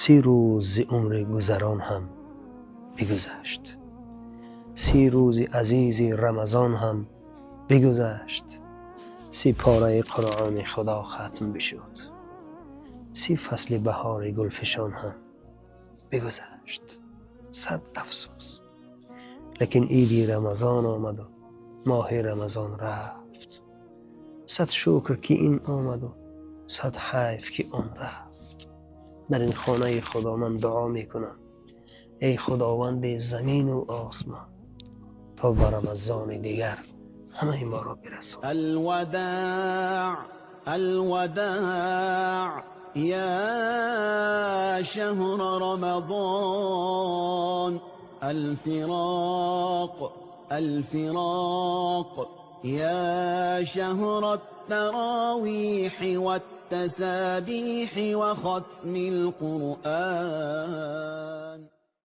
30 рӯз зи умри гузарон ҳам бигузашт, 30 рӯзи азизи Рамазон ҳам бигузашт, 30 пораи Қуръони Худо хатм бишуд, 30 фасли баҳори гулфишон ҳам бигузашт. Сад афсӯс, лекин иди Рамазон омаду моҳи Рамазон рафт. Сад шукр, ки ин омаду сад ҳайф, ки он рафт. Дар ин хонаи Худо ман дуо мекунам: эй Худованди замину осмон, то ба Рамазони дигар ҳамаи моро бирасон. الوداع، الوداع يا شهر رمضان، الفراق، الفراق يا شهر التراويح والتسابيح وختم القرآن.